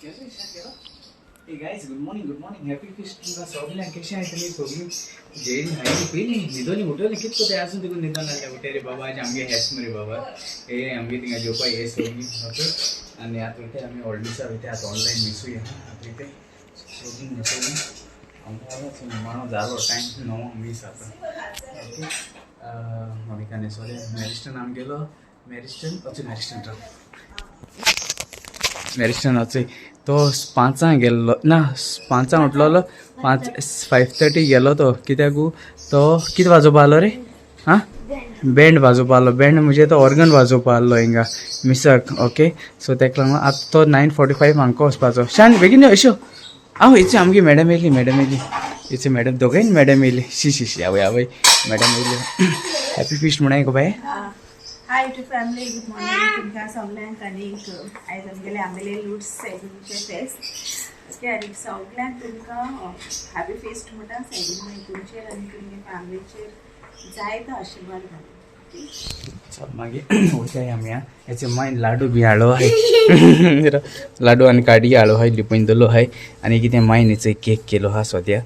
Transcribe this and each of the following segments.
Hey guys, good morning, good morning. Happy feast तुमकां सगल्यांक. कशें आहाय तुमी सगळीं? जेयली खायली पिली न्हिदोली उठवली कितें कोताय आजून तुका न्हिदोन आसल्या उठे रे बाबा. आज आमगे हेस मरे बाबा, हे आमगे थिंगा जेवपाक हे सगळीं. ओके, आनी आतां वयता आमी व्हडले दिसा वयता. आतां ऑनलायन मिसूया. आतां वयता सगळीं न्हेसोली. निमाणो जालो टायम 9:20 आतां. Okay, Monica न्हेसोलें. मॅरिस्टन आम गेलो. मॅरिस्टन वचून, मॅरिस्टन राव, मॅरिस्टन वचय. तो 5 गेल्लो ना, 5 उठलोलो, 5 5:30 गेलो तो. कित्याकू तो कितें वाजोवपा आलो रे? हां, बँड वाजोवपा आलो. बँड म्हणजे तो ऑर्गन वाजोवपा आसलो हिंगा मिसाक. ओके, सो तेका लागून आतां तो 9:45 हांका वचपाचो. शान बेगीन यो अश्यो. आवय, हेची आमगे मॅडम येयली, मॅडम येयली, हेची मॅडम, दोगांय मॅडम येयली. शी शी शी, आवय आवय, मॅडम येयली. हॅपी फिस्ट म्हणाय गो बाय. Hi YouTube family, good morning तुमकां सगल्यांक. आनीक आयज आमगेले आंबेले लुड्स सॅगुनचे फेस्त. ओके, आनी सगल्यांक तुमकां हॅपी फेस्ट म्हणटा. सॅगून मागीर तुमचेर आनी तुमगे फॅमिलीचेर जायतो आशिर्वाद घालूं. चल मागीर वयताय आमी. आं, हेचे मागीर लाडू बी हाडलो आहाय, लाडू आनी काडी हाडलो आहाय, लिपयन दवरलो आहाय. आनी कितें मायन हेचो केक केलो आहा सद्या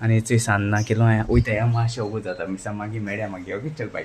आनी हेचो सान्नां केलो आहा. वयताय मातशें वगत जाता मिसा, मागीर मेळया मागीर. ओके, चल बाय.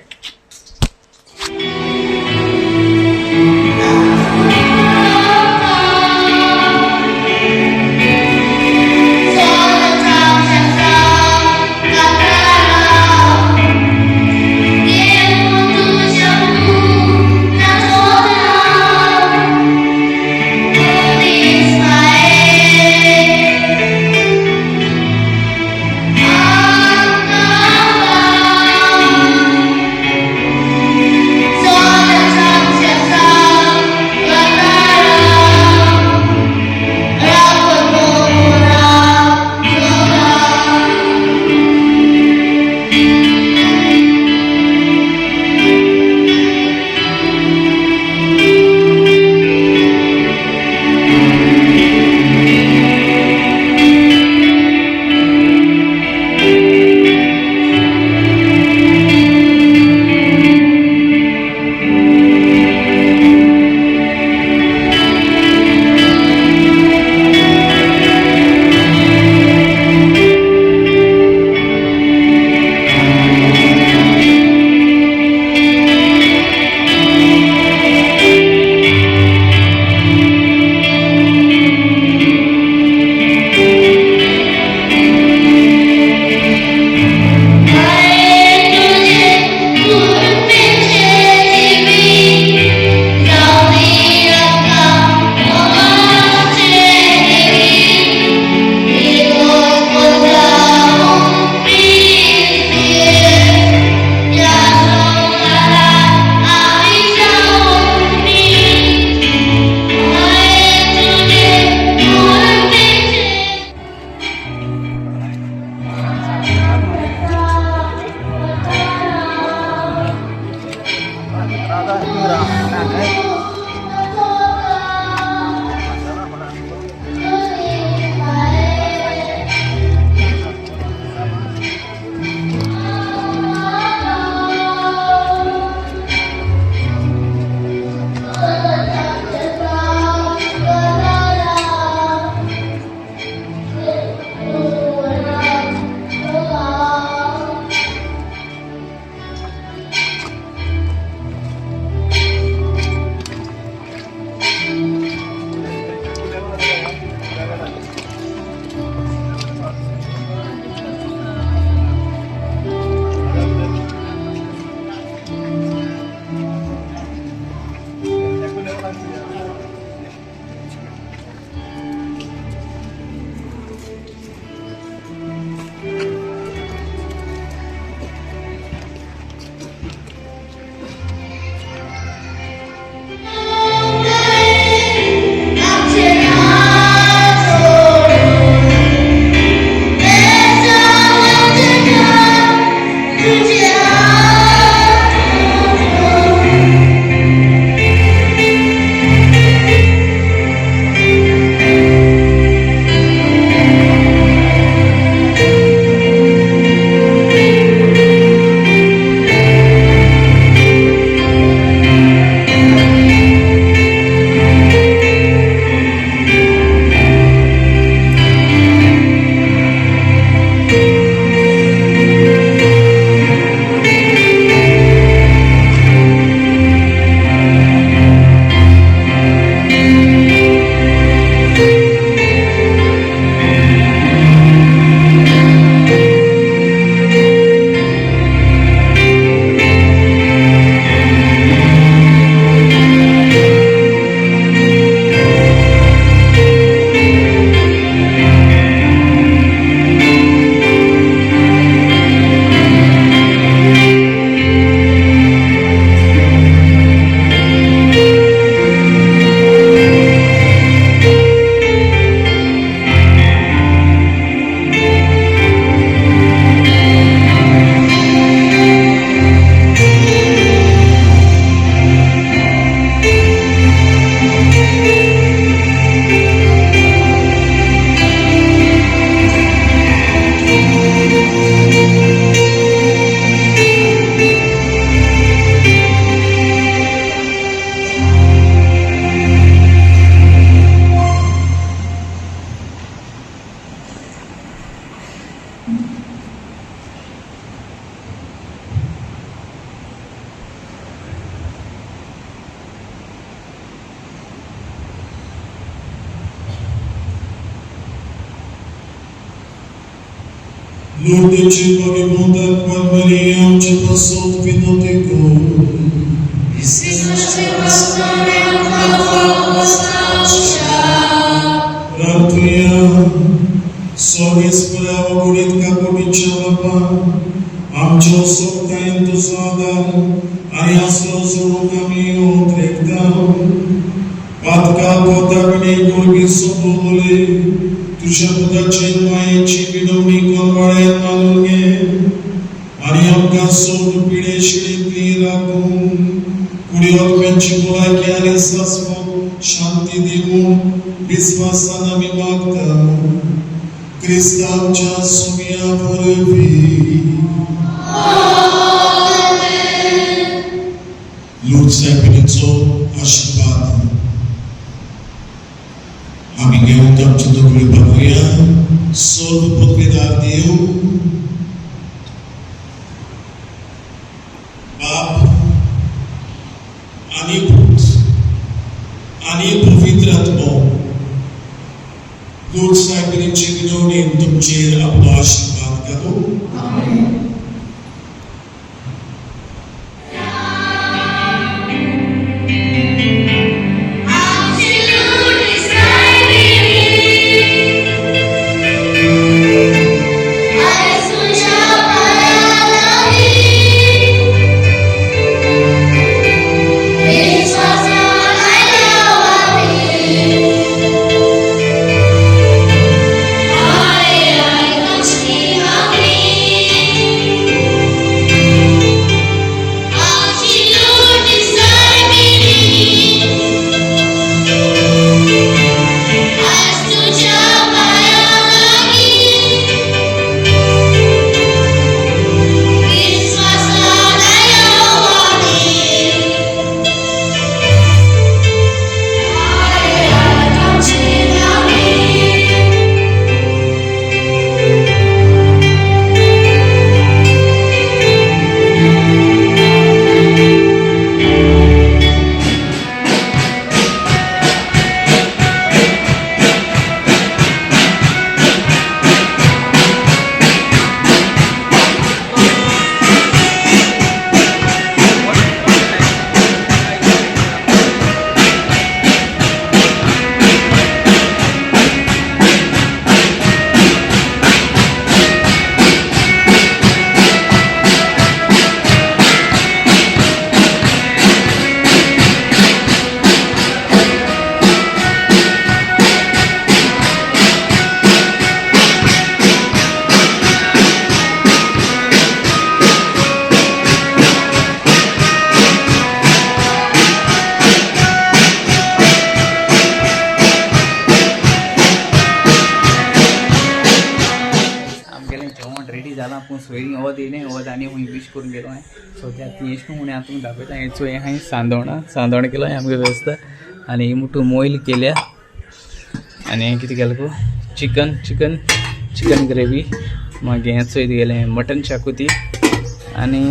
लुर्दीची भगिनी मरिया आमचे पासत विनंती कर. प्रार्थुया. सर्वेस्परा अगुणीत काकुळटीच्या बापा, आमच्या सोबतायेन तुजो आदार आनी आसरो जोडूंक आमी उतरेकता. पातका पोताविणे गोरगी सोंपवले तुज्या पुताचे मायेची विनवणी कलवाळ्यात मानून घे आनी आमकां सोब पिडे शिळेंतली राखून कुडी आत्म्यांची भलायकी आनी शाश्वत शांती दी म्हूण विस्वासान आमी मागता, क्रिस्ता आमच्या सुमिया वरवीं. लूर्द सायबिणीचो आशिर्वाद आमी घेवन आमची तकली बांदुया. सर्व पदवीदार देव बाप आनी पूत आनी पवित्र आत्मो लूर्द सायबिणीचे विनवणीन तुमचेर आपलो आशिर्वाद घालूं. आमगेलें जेवण रेडी जालां, पूण सोयरीं वत येयलें, वत आनी खूंय वीश करून गेलो हांवें. सो त्या ती म्हणून हांव तुमकां दाखयता. हें चोय, हांवें सांदोणां सांदोण केलो आमगे वेवस्था आनी मुठू मोयल केल्या आनी हें कितें केलां गो, चिकन चिकन चिकन ग्रेवी. मागीर हें चोय गेलें मटन शाकुती आनी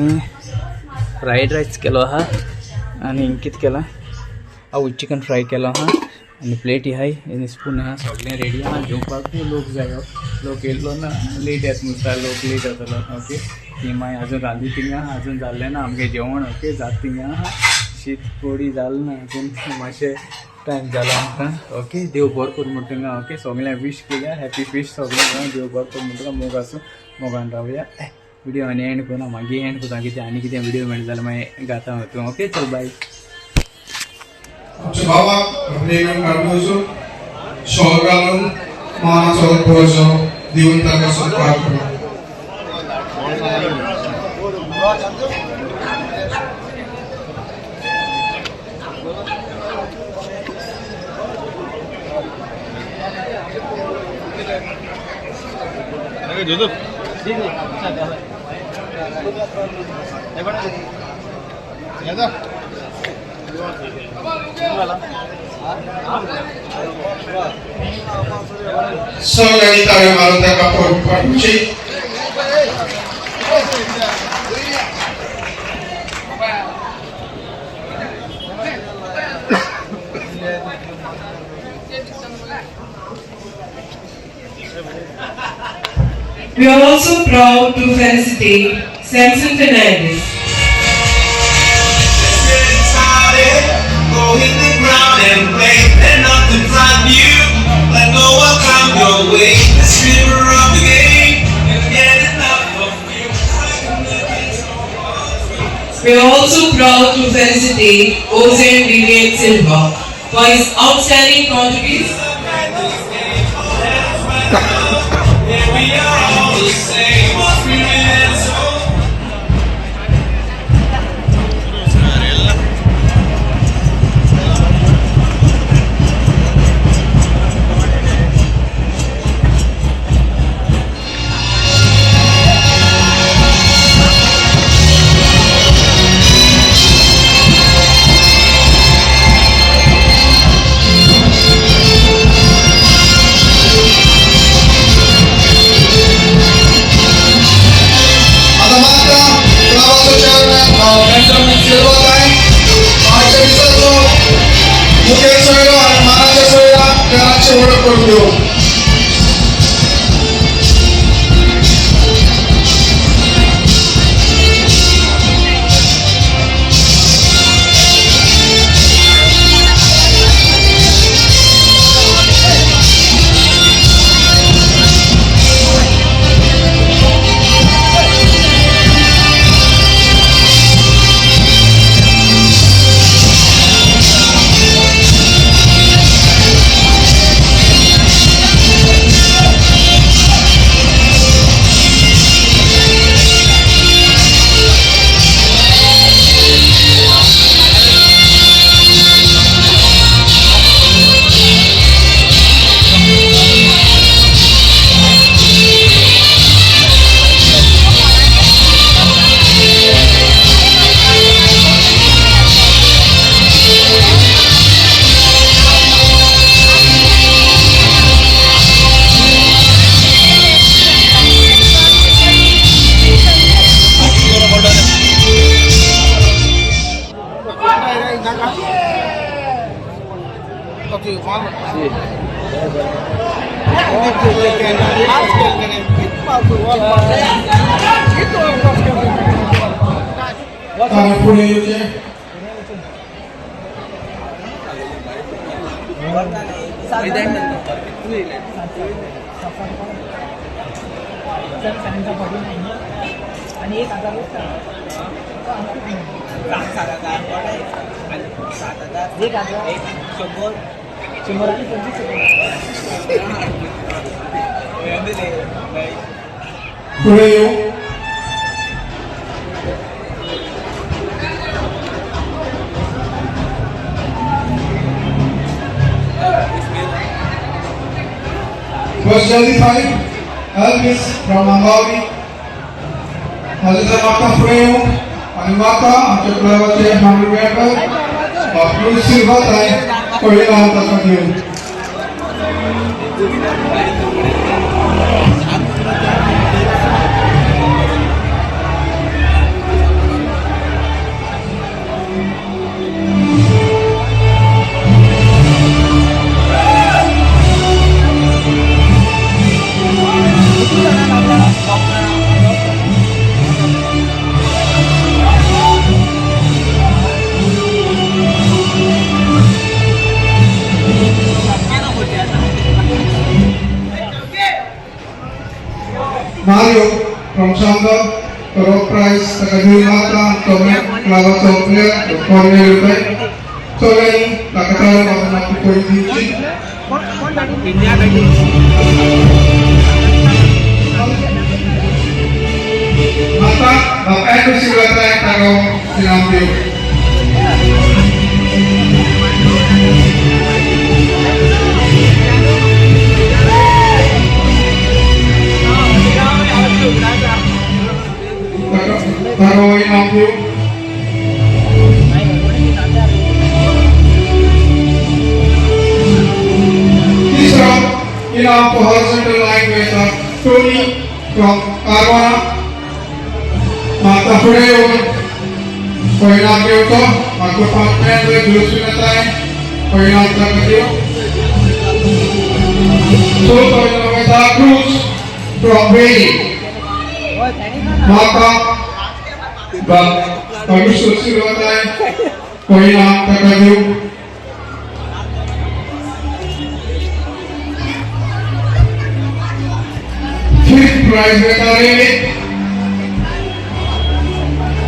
फ्रायड रायस केलो आहा आनी कितें केलां, हांव चिकन फ्राय केलो आहा आनी प्लेटी आहाय आनी स्पून आहा. सगळें रेडी आहा जेवपाक. लोक जायो, लोक येयलो ना, लेट येता मुसता, लोक लेट येतलो. ओके, ती मागीर अजून रांदी थिंगा, अजून जाल्लें ना आमगें जेवण. ओके, जात थिंगा आहा, शीत कोडी जालें ना अजून, मातशें टायम जाला आमकां. ओके, देव बरो करूं म्हणटा तुमकां. ओके, सगळ्यांक वीश केल्या हॅपी फीस्ट सगळ्यांक. देव बरो करूं म्हणटा. मोग आसूं, मोगान रावया. विडियो आनी एंड करूं, मागीर एंड करता. कितें आनी कितें विडियो मेळटा जाल्यार मागीर घाता तूं. ओके, चल बाय. आमच्या बाबाक रेमंड कार्दोजो शॉल घालून मानाचो दर्जो दिवन ताका सत्कार करा. सगळ्यांनी ताळी मारून ताका पाठवची. We are also proud to felicitate Samson Fernandez. Go hit the ground and play. Let nothing drive you. Let no one come your way. The river of the game. You get enough of you. We are also proud to felicitate Ozan Vivian Silva for his outstanding contributions. Yeah, we are all the same. Spirit and soul. आता मात्र क्लबाचो chairman Benjamin Silva ताई आयच्या दिसाचो मुखेल सोयरो आनी मानाच्या सोयऱ्या खेळाची वळख करून घेऊ. ताणें फुडें येवचें. फुडें येऊ. First jersey 5, Elvis from Ambavali. Hazrat माता फुडें येऊ आनी माता आमच्या क्लबाचे फावंडर मेंबर क्रूज सिल्वा ताई पयलीं हांव ताका घेवन. Mario from Shanda, rock prize ताका दिवन माता आमचो क्लबाचो प्लेयर कॉर्नेल रुपये चोल्यानी ताका तयार मारून आपली पयली दिवची. माता बाप एंड्रू सिल्वा ताई ताका इनाम दिवं. ताका इनाम दिवं. तिसरो इनाम for horizontal line वयता टोनी फ्रॉम कारवाना. माता फुडें येवन हो इनाम घेवचो. म्हाका फावटमॅन जुलूस ताई हो इनाम ताका दिवं. चवथो इनाम वयता cruise from Veli. Mata Augusto Silva ताय हो इनाम ताका दिवं. फिफ्थ प्रायज वता रेमी.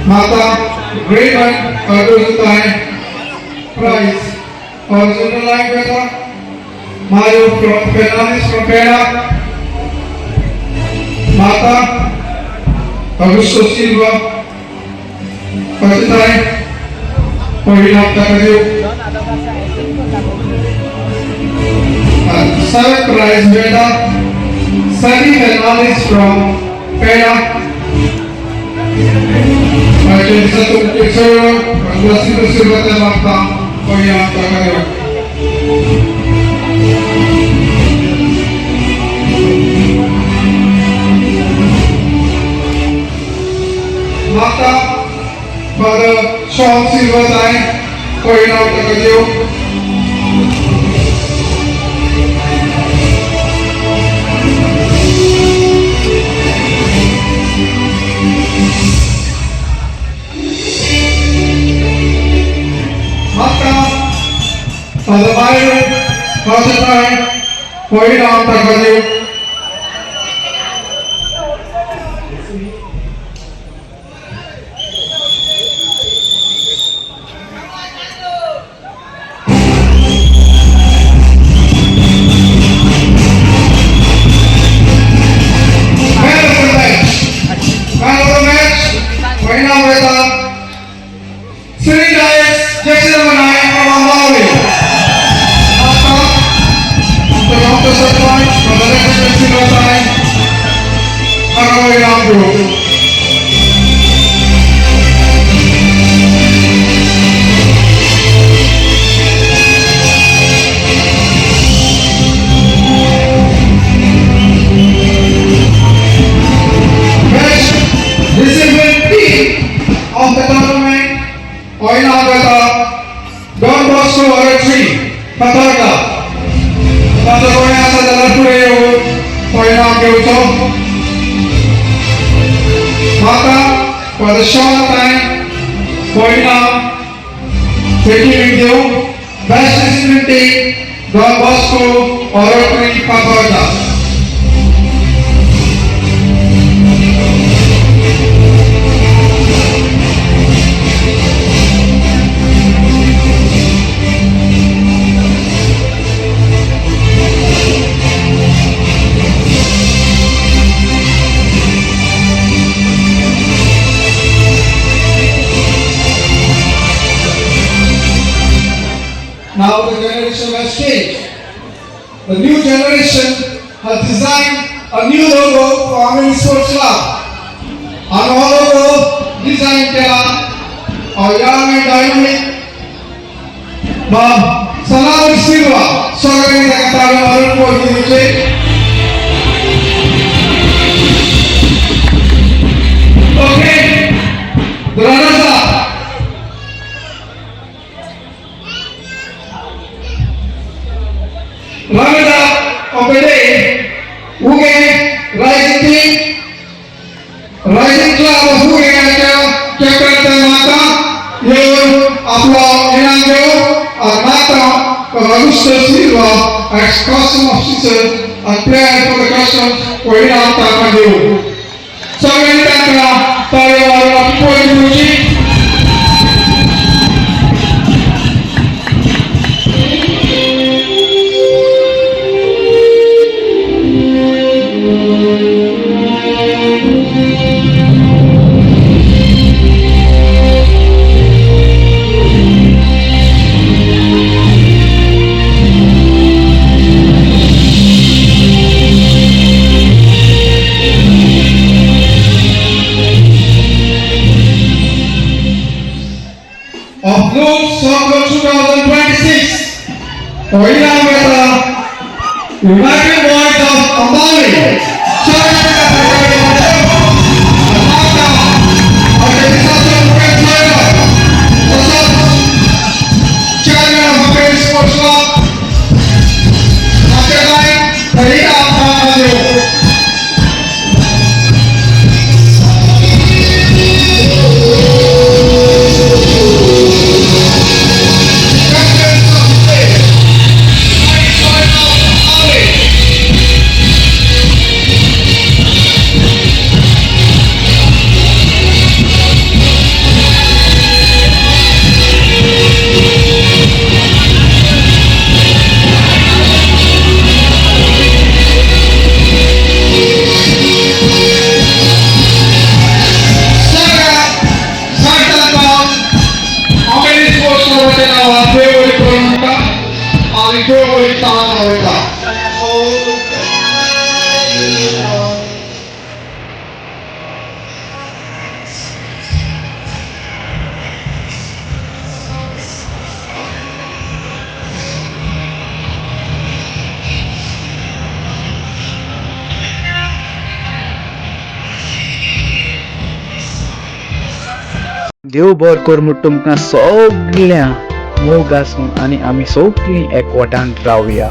माता Raymond Cardozo ताय प्रायज. Horizontal line वता Mario from Fernandes from Pera. Mata Augusto Silva ताय हो इनाम ताका दिवं. Seventh prize वता Sunny Fernandes from Pera. Augusto Silva ताय मागता हो इनाम ताका दिवं. Mata Father Sean Silva ताय हो इनाम ताका दिवं. Mata Father Byron Carter ताय हो इनाम ताका दिवं. Man of the match. Man of the match. हो इनाम वता Sri Dias Jackson number 9 from Ambawali. Mata the counter sarpanch from the Alexander Silva ताय ताका हो इनाम दिवं. Best disciplined team of the tournament. हो इनाम वता Don Bosco Oratory Fatorda. ताचो कोणी आसा जाल्यार फुडें येवन हो इनाम घेवचो. माता Father Sean ताय हो इनाम टीमीक दिवं. Best disciplined team Don Bosco Oratory Fatorda. Now the generation has changed. The new generation has designed a new logo for Ambeli Sports Club. And all logo design केला our young and dynamic Bob Sanal Silva. सगळ्यांनी ताका ताळयो मारून पळोवची दिवची. Okay, the runners up. Runners up of the day, Uge Rising Team, Rising Club of Uge captain माता येवन आपलो इनाम घेवन and Mata Augusto Silva, ex-custom officer and player for the customs, हो इनाम ताका दिवं. सगळ्यांनी तांकां ताळयो मारून आपली पळोवची दिवची. Of Lourdes Soccer 2026. हो इनाम वता United Boys of Ambawali. Chairman of Ambeli Sports Club. After line, the इनाम ताका दिवं. देव बरो कर म्हूण तुमकां सगळ्यां मोग आसूं आनी आमी सगळीं एकवटान रावया.